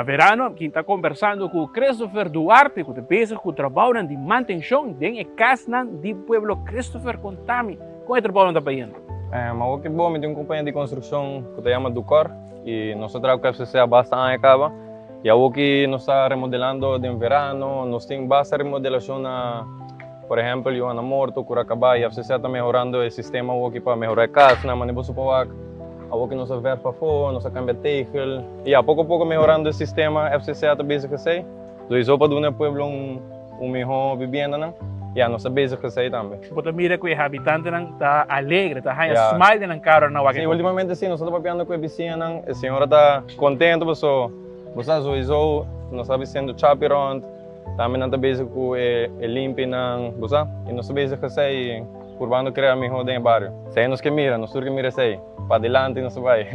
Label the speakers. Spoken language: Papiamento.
Speaker 1: Na verano mi ta kombersando ku Christopher Duarte ku ta bezig ku trabounan di mantenshon den e kasnan di pueblo. Christopher, kontami kon e trabounan ta bayendo.
Speaker 2: Awor ki bo, mi tin un kompania di konstrukshon ku ta yama Ducor i nos ta traha ku FCC a basta aña kaba i awor ki nos ta remodelando den verano nos tin basta remodelashon na por ehèmpel Johanna Morto, Curacabá i FCC ta mehorando e sistema awor ki pa mehorá e kasnan manera bo supo wak. Awor ki nos a verf afó, nos a kambia tegel. I ya, poko poko mehorando e sistema, FCCA ta bezig esei. Sowieso pa duna e pueblo un un mihó bibiendanan. Ya, nos ta bezig esei tambe.
Speaker 1: Bo ta mira ku e habitantenan ta alegre, ta haña smile den nan kara ora nan wak e
Speaker 2: Sí, ultimamente sí, nos ta papiando ku e bisiñanan, e señora ta kontento paso bo sa sowieso nos ta bisiendo chapi rònt, tambe nan ta bezig ku e e limpinan, bo sa, i nos ta bezig esei i purbando krea mihó den e bario. Esei nos ke mira, nos tur ke mira esei. Padilanti nos ta bai.